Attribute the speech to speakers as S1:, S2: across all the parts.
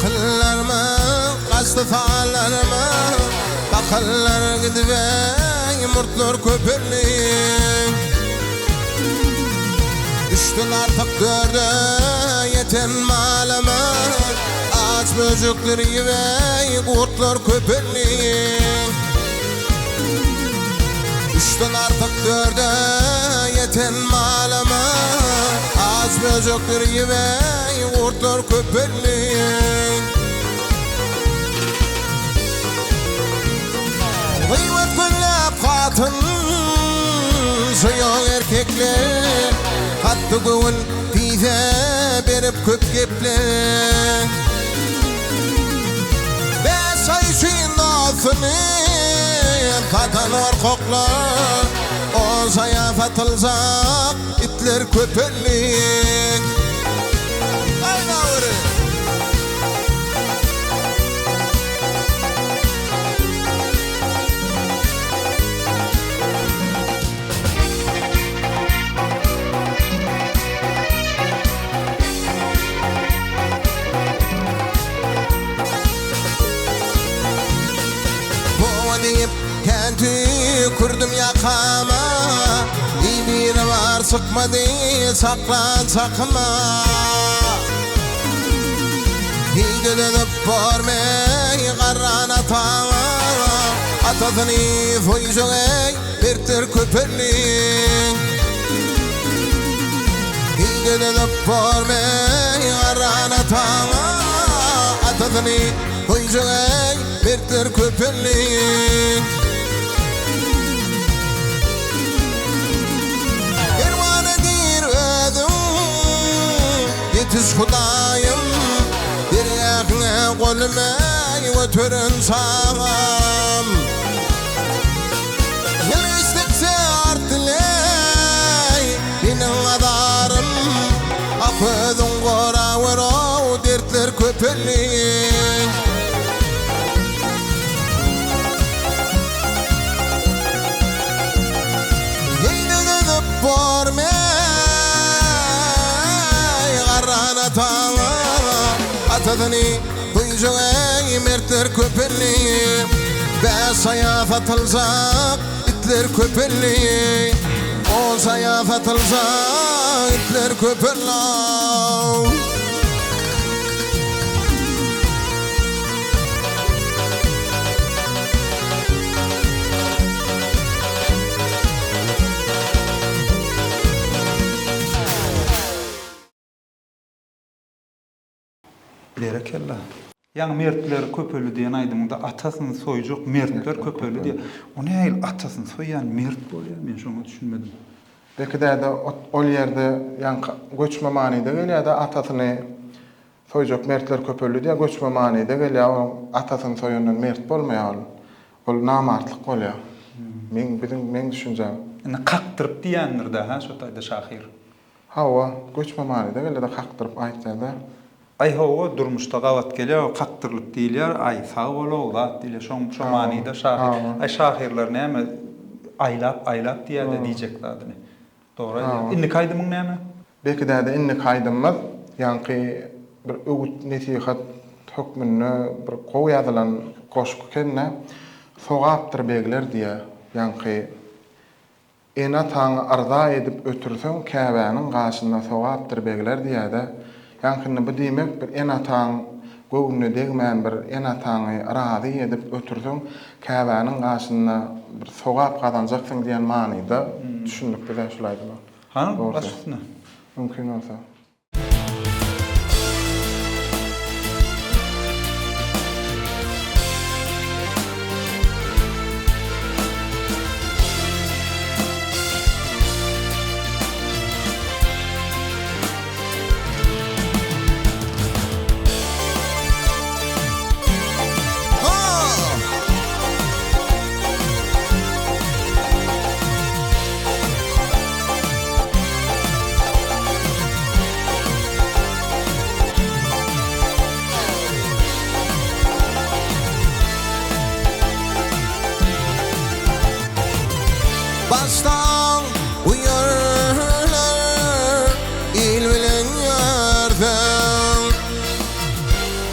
S1: Akyllarymyň gaçdy sallarymyň Sakgallar gidip eý murtlar köpeldi. Üçden artyk dörde ýeten malymyz Aç möjekler iýip eý gurtlar köpeldi. Üçden artyk dörde ýeten malymyz Aç möjekler iýip eý gurtlar köpeldi. Gyýbat gözläp hatyn Şoýak erkekler Hatda göwün diýse berip köp geple. Bäş aý üçin dostuny satan gorkaklar On şaýa satyljak itler köpeldi. Aýlaweri! Toba diýip kän tüýkürdim ýakama, Biri bar çykmady çaklan çakyma. Hiýde dözüp bormeý garran ataňa, Atasyny soýjak eý mertler köpeldi. Hiýde dözüp bormeý garran ataňa, Atasyny soýjak eý mertler köpeldi. Perwana diýr özüň, ýetiş Hudaýym, Dergähiňe golumy göteren çagam. Ýyl geçdikçe artdy-leý meniň azarym, Ak özüň gorawer-ow, dertler köpeldi. Heýde gezip bormeý garran ataňa, Atasyny duýjak eý mertler köpeldi, Bäş aýa satyljak itler köpeldi, On şaýa satyljak itler köpeldi.
S2: Berekella. Ýaňy mertler köpeldi diýen aýdymyňda atasyny soýjak mertler köpeldi diýýär. O nähili atasyny soýýan mert bolýar men şoňa düşünmedim.
S3: Beki däde ol ýerde ýaňky göçme manyda gelýärde atasyny Soýjak mertler köpeldi diýýär, göçme manyda gelýär, onuň atasyny soýandan mert bolmaýar ol. Ol namartlyk bolýar. Meň biziň meň düşünjäm.
S2: Indi kakdyryp diýýändir-dä hä şo taýda şahyr.
S3: Hawa, göçme manyda gelýär-de kakdyryp aýtýar-da.
S2: Aý hawa, durmuşda gabat gelýär o kakdyrylyp diýilýär, aý sag bol-ow zat diýilýär, şoň şo manyda şahyr. Aý şahyrlar näme aýlap aýlap diýýär-de diýjek zadyny. Dogry aýdýaň. Indiki aýdymyň näme?
S3: Beki däde indiki aýdymymyz ýaňky bir öwüt nesihat hökmünde bir gowy ýazylan goşgy ekende Sogapdyr begler diýýär ýaňky ene ataňy yrza edip ötürseň käbäniň gaşynda sogapdyr begler diýýärde Ýaňky indi bu diýmek bir ene-ataň göwnüne degmän bir ene-ataňy razy edip ötürseň Käbäniň gaşynda bir sogap gazanjaksyň diýen manyda düşündik biz-ä şul aýdyma.
S2: Hany baş üstüne.
S3: Mümkin bolsa.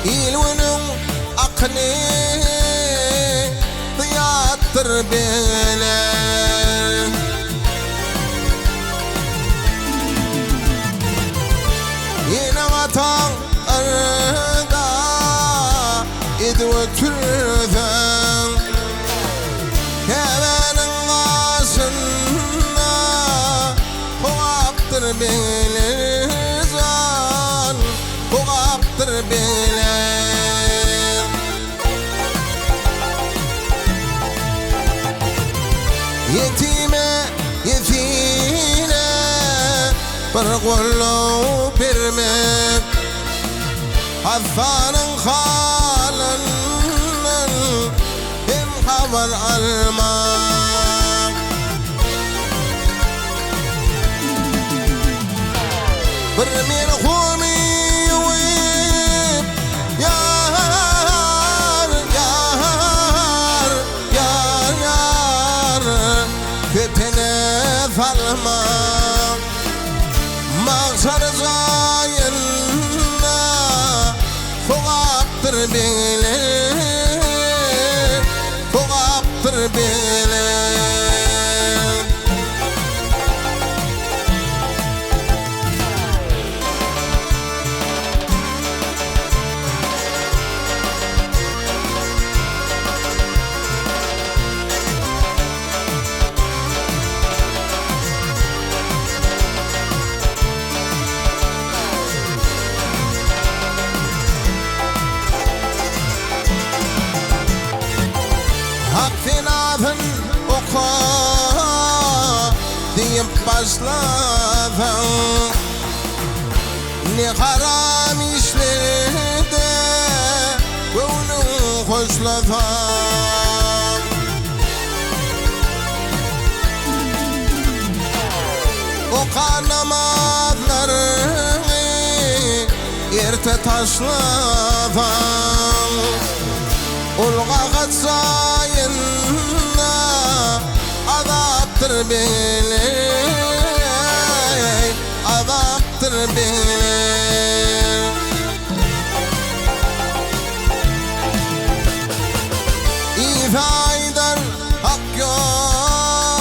S1: Il-günüň akyny zyýatdyr begler. Eneň-ataň yrda edip ötürseň, Käbäniň gaşynda Sogapdyr begler jan, sogapdyr begler. Ýetime, ýesire bir goldaw bermek, Hassanyň halyndan hem habar almak. Bir merhumy ýuwup, ýar, ýar, ýar, ýar, kepene salmak. Magşar jaýynda sogapdyr begler, sogapdyr begler. Hak senasyn oka diýip başlasaň, Ne haram işlerde göwnüň hoşlasa. Okan namazlaryňy erte taşlasaň, Ol gahat jaýynda azapdyr bile, azapdyr bile. Isa aýdar, Hak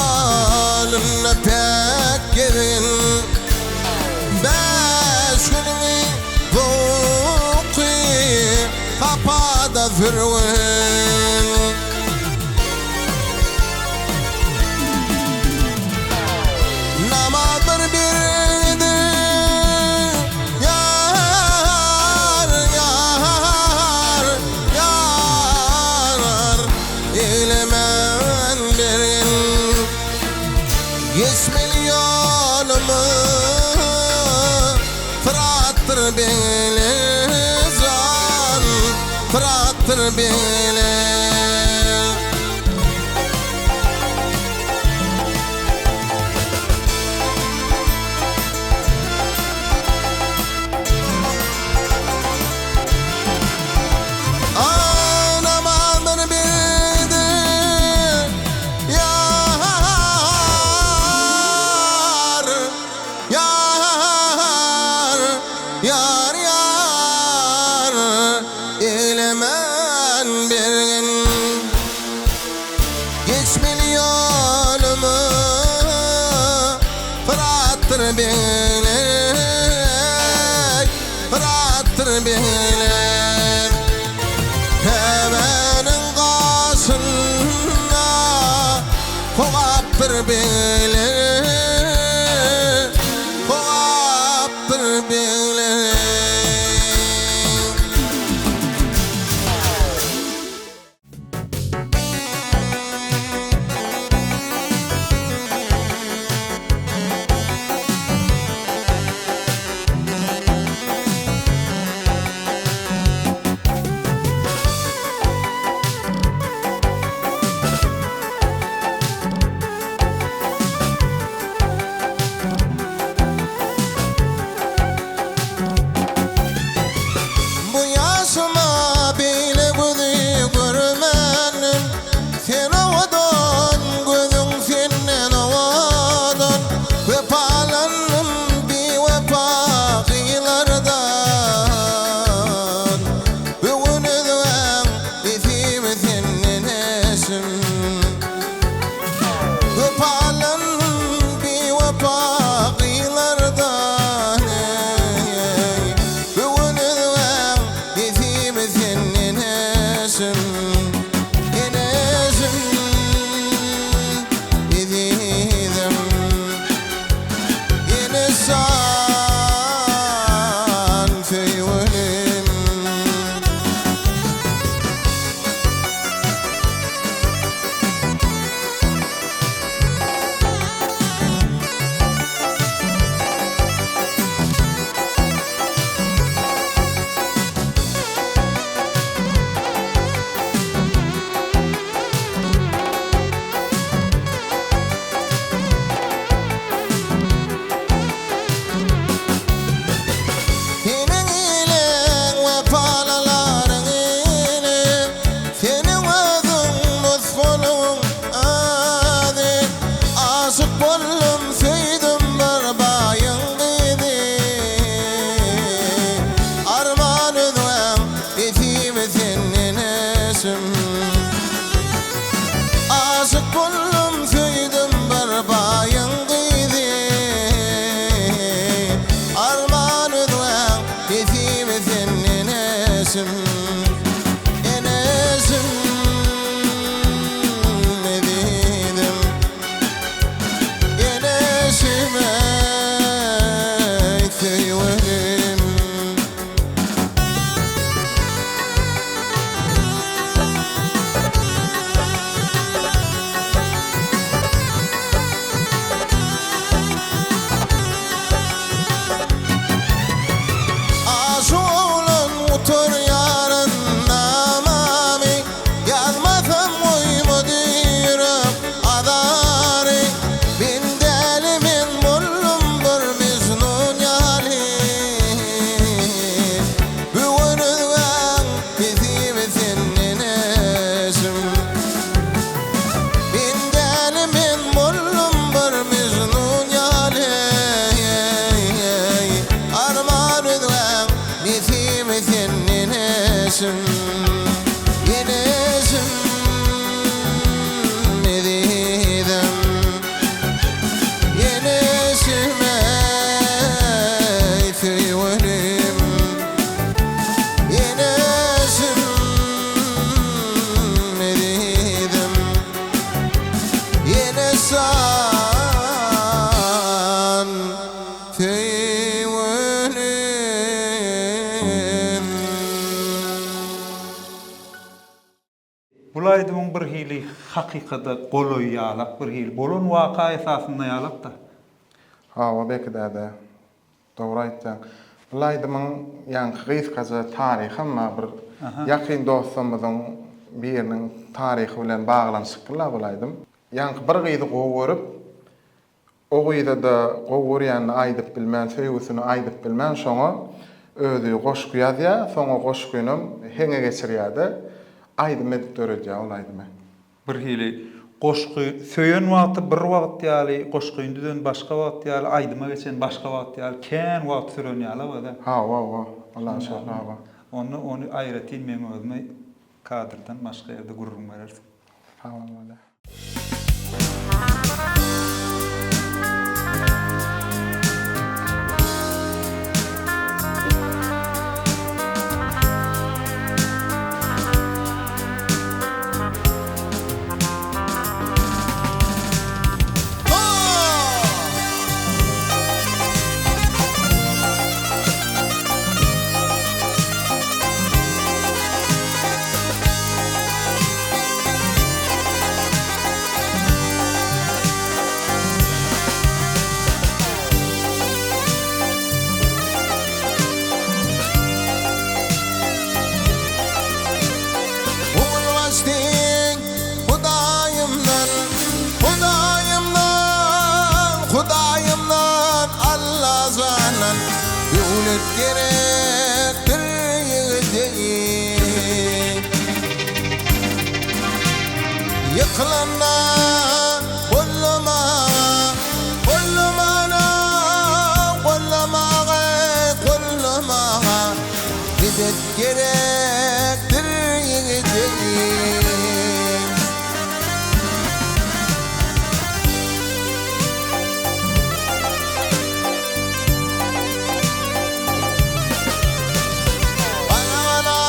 S1: ýolunda päk gezgin, Bäş günüňi zowky sapada sürgün. Namazdyr birdir, ýar, ýar, ýar, Eglemän bergin. Geçmeli ýolumyz Syratdyr begler, jan, Syratdyr begler. Anamandyr birdir ýar, ýar, ýar, ýar, Eglemän bergin. Geçmeli ýolumy Syratdyr begler, Syratdyr begler. Käbäniň gaşynda Sogapdyr begler, Sogapdyr begler. Arman özgäň nesibe senden eşim. Aşyk boldum söýdüm bir baýyň gyzy. Arman özgäň nesibe senden eşim. Eneşim ezizim. Eneşim eý söýgülim. Aşyk oglan gutar ýaryn namamy Ýazmasam goýmady ýürek azary Men däli men boldum bir Mejnun ýaly Bu gün özgäň nesibi senden eşim Men däli men boldum bir Mejnun ýaly Arman özgäň nesibi senden eşim Eneşim ezizim Eneşim eý söýgülim Eneşim ezizim Eneşan söýgülim.
S2: Bul aýdymyň bir hili hakykada golaý ýalak bir hili bolan waka esasynda ýalak-da.
S3: Hawa Beki däde. Dogry aýtýaň. Bul aýdymyň ýaňky gysgaja taryham bar bir ýakyn dostlarymyzyň biriniň taryhy bilen baglanyşykly-la bul aýdym. Ýaňky bir gyzy gowy görüp, O gyza-da gowy görýänini aýdyp bilmän, söýgüsini aýdyp bilmän şoňa özi goşgy ýazýar, soň o goşgynam heňe geçirýär-de, aýdym edip döredýär ol aýdymy.
S2: Birhili goşgy söýen wagty bir wagt ýaly, goşgyny düzen başga wagt ýaly, aýdyma geçen başga wagt ýaly, kän wagt süren ýaly a-da.
S3: Hawa, hawa, ol-a şol, hawa.
S2: Onda ony aýratyn meň özüme kadrdan başga ýerde gürrüň berersiň.
S3: Sag bol bolýa.
S1: Ogulbaş deň Hudaýymdan, Hudaýymdan, Hudaýymdan, Allajandan döwlet gerekdir ýigide. Ýykylanda gollamaga, gollamana, gollamaga, gollamaga medet gerekdir ýigide. Gala-gala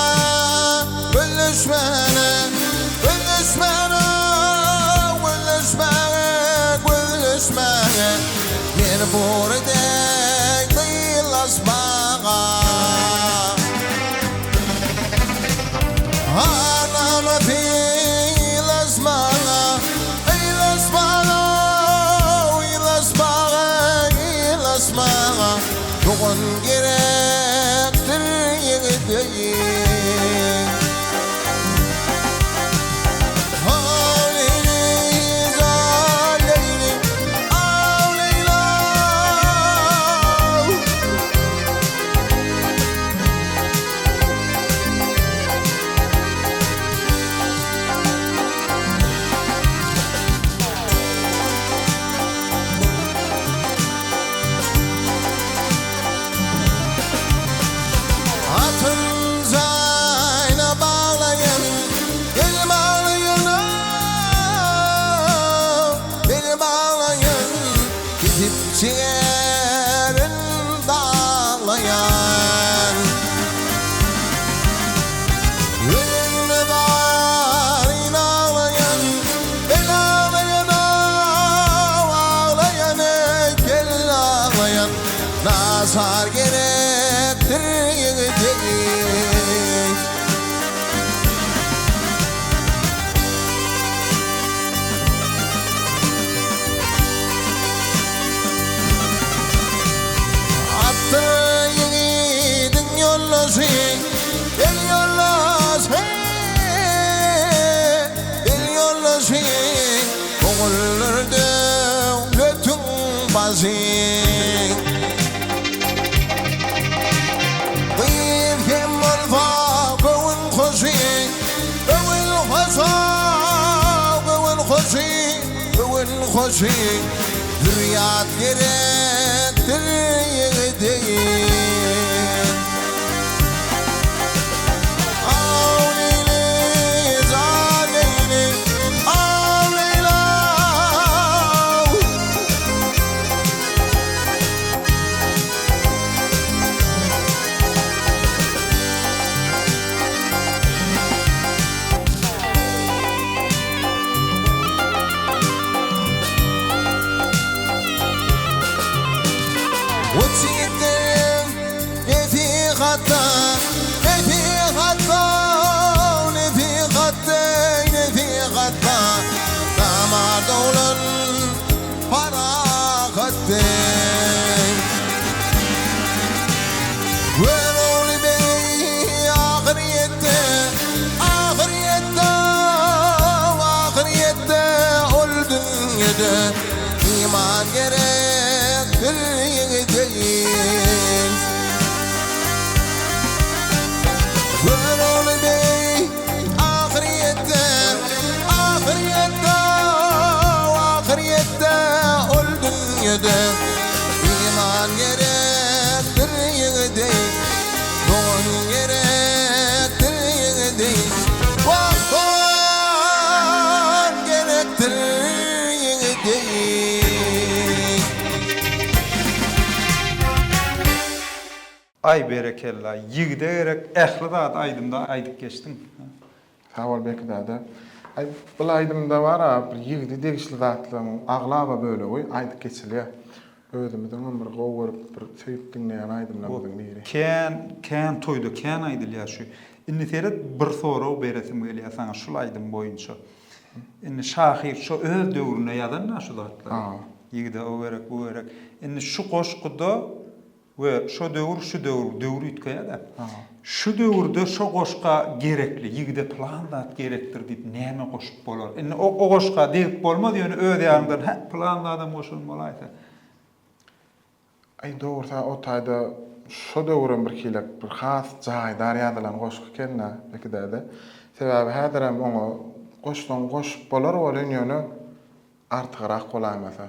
S1: gülüşmäne, gülüşmäne, gülüşmäne, gülüşmäne, Meni bury dek gyýylaşmaga. Anamy sylaşmaga, gyýylaşmaga, gyýylaşmaga, gyýylaşmaga. Dogan gerekdir ýigide. Aw Leýli, jan Leýli, aw Leýla. El ýoldaşy, el ýoldaşy, Oguldyr döwletiň başy. Gyz hem bolsa göwün hoşy, Göwün hoşy, göwün hoşy, göwün hoşy, Zürýat gerekdir ýigide. Aw Leýli, jan Leýli, aw Leýla-ow. Uç ýigitleň nesihatda, nesihatda, nesihatda, nesihatda, Namart oglan parahat deý. Görogly beg ahyrýetde, ahyrýetde, ahyrýetde ol dünýede iman gerekdir ýigide. Görogly beg ahyrýetde, ahyrýetde, ahyrýetde ol dünýede iman gerekdir ýigide, dogan gerekdir ýigide, wah, dogan gerekdir ýigide.
S2: Aý berekella ýigide gerek ähli zady aýdymda aýdyp geçdiň.
S3: Sag bol Beki däde. Aý bul aýdymda bara bir ýigide degişli zatlaryň aglaba bölegi aýdyp geçilýär. Özümiziňem bir gowy görüp bir söýüp diňleýän aýdymlarymyzyň biri.
S2: Kän kän toýda kän aýdylýar şu. Indi seret bir sorag beresim gelýär saňa şul aýdym boýunça. Indi şahyr şo öz döwründe ýazan-da şu zatlary. Ýigide o gerek bu gerek. Indi şu goşguda We şo döwür şu döwür, döwür üýtgeýär-dä. Şu döwürde şo goşga gerekli, ýigide pylan zat gerekdir diýip näme goşup bolar? Indi o o goşga degip bolmaz, ýöne öz ýanyňdan hä, pylan zadam goşan bolaýsa.
S3: Aý dogrusy o taýda şo döwürem bir hilek bir has jaýdar ýazylan goşgy eken-dä, Beki däde. Sebäbi häzirem oňa goşsaň goşup bolar welin ýöne artygrak bolaýmasa.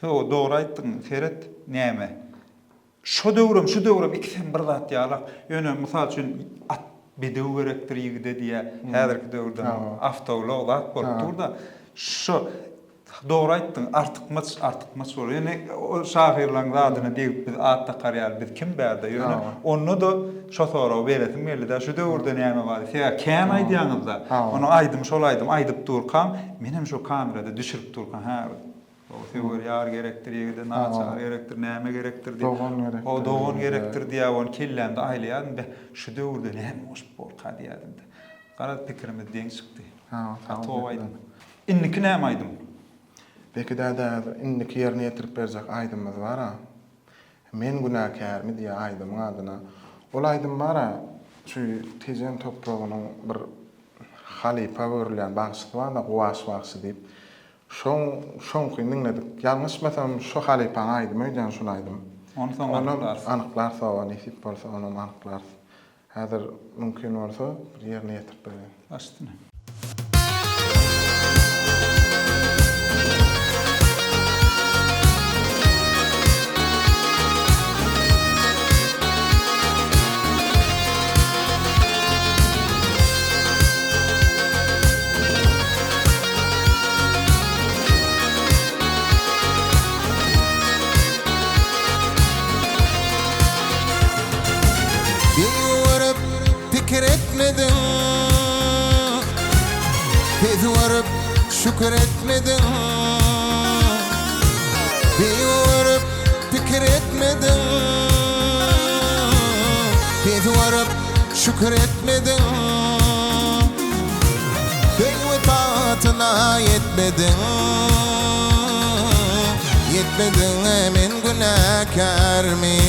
S2: Hawa, dogry aýtdyň, seret, näme, şo döwrem, şu döwrem ikisem bir zat ýalak. Ýöne, mysal üçin, at bedew gerekdir ýigide diýýär. Häzirki döwürde awtoulag zat bolup dur-da. Şo, dogry aýtdyň, artykmaç, artykmaç bolar. Ýöne ol şahyrlaryň zadyna degip biz at dakar ýaly biz kim bärde? Ýöne onda-da şo soragy beresim geldi-de, şu döwürde näme bar diýip. Sebäbi kän aýdýaňyz-da. Onuň aýdymy şol aýdym aýdyp durkaň, menem şo kamerada düşürip durkaň, hä, O söwer ýar gerekdir ýigide, naçar gerekdir, näme gerekdir diýip.
S3: Dogan gerekdir.
S2: O dogan gerekdir diýýär, ony kellämde aýlaýardym, beh, şu döwürde näme goşup borka diýýärdim-de. Garaz, pikirimiz deň çykdy. Gaty gowy aýdym. Indiki näme aýdym?
S3: Beki däde häzir indiki ýerine ýetirip berjek aýdymymyz bar-a. Men günäkärmi diýýär aýdymyň adyna. Ol aýdym bar-a, şu Tejen topragynyň bir halypa görülýän bagşysy bar-da, Guwaş bagşy diýip. Şoň şoňkyny diňledik. Ýalňyşmasam şo halypaň aýdymy öýdýän şul aýdym.
S2: Ony soň anyklarys.
S3: Anyklarys hawa nesip bolsa onam anyklarys. Häzir mümkin bolsa bir ýerine ýetirip bereýin.
S2: Baş üstüne.
S1: Bir görüp pikir etmediň, Tez görüp şükür etmediň. Bir görüp pikir etmediň, Tez görüp şükür etmediň. Söýgi tagtyna ýetmediň, Ýetmediň men günäkärmi?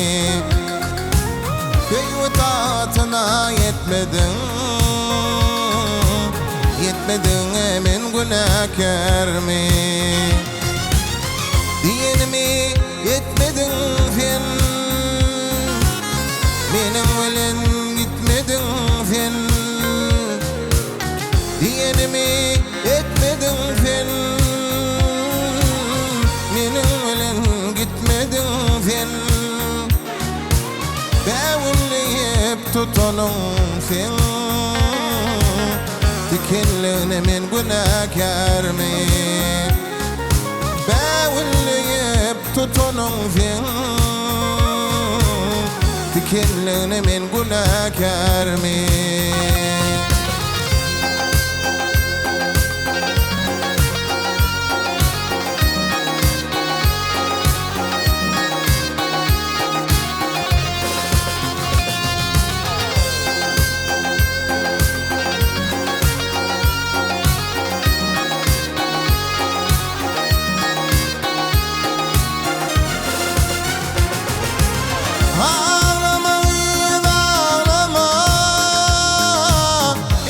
S1: Söýgi tagtyna ýetmediň. ýetmediň Ýetmedigiňe men günäkärmi Diýenimi etmediň sen Meniň bilen gitmediň sen Diýenimi etmediň sen Meniň bilen gitmediň sen Bägülleýip tutanyň seň Tikenligine men günäkärmi Bägülleýip tutanyň seň Tikenligine men günäkärmi. Aglama gyz aglama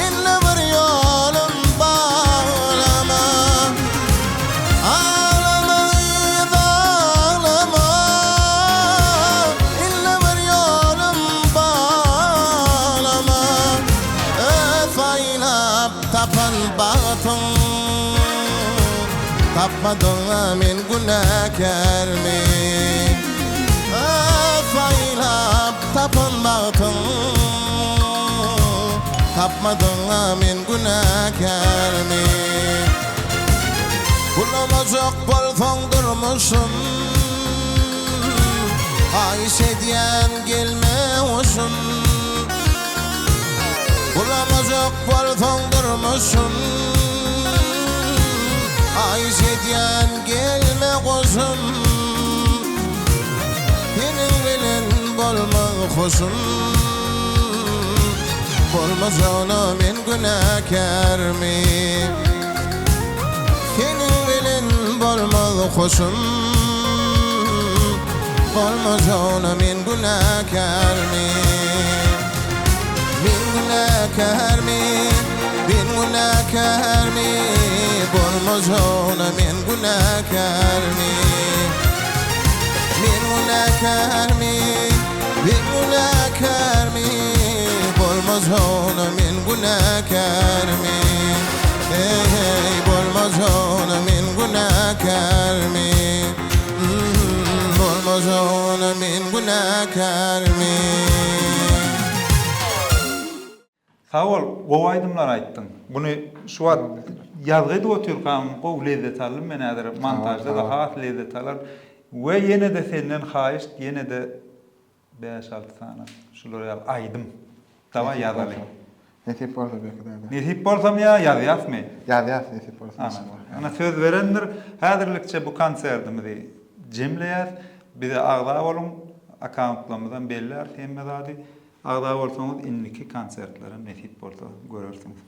S1: Indi bir ýolum baglama Aglama gyz aglama Indi bir ýolum baglama Öz saýlap tapan bagtyň Tapmadyňa men günäkärmi Öz saýlap tapan bagtyň Tapmadyňa men günäkärmi Bulamajak bolsaň durmuşym Haýyş edýän gelme hoşum Bulamajak bolsaň durmuşym Haýyş edýän gelme goşum Seniň bilen bolmaz hoşum Bolmajagyna men günäkärmi Seniň bilen bolmaz hoşum Bolmajagyna men günäkärmi Men günäkärmi Men günäkärmi Bolmajagyna men günäkärmi Men günäkärmi Men günäkärmi Bolmajagyna men günäkärmi Hey hey bolmajagyna men günäkärmi Bolmajagyna men günäkärmi.
S2: Sag bol, gowy aýdymlar aýtdyň. Buny şu wagt ýazgy edip otyrkam gowy lezzet aldym men häzir montažda-da has lezzet alaryn. We ýene-de senden haýyşt ýene-de Bäş-alty sany şular ýaly aýdym. Dawaý ýazaly.
S3: Nesip bolsa Beki däde.
S2: Nesip bolsamy ýa ýazýasmy?
S3: Ýazýas nesip bolsa inşallah.
S2: Ana söz berendir. Häzirlikçe bu konsertimizi jemleýäs. Bize agza boluň. Akkauntlarymyzam belläris hemme zady. Agza bolsaňyz indiki konsertlerem nesip bolsa görersiňiz.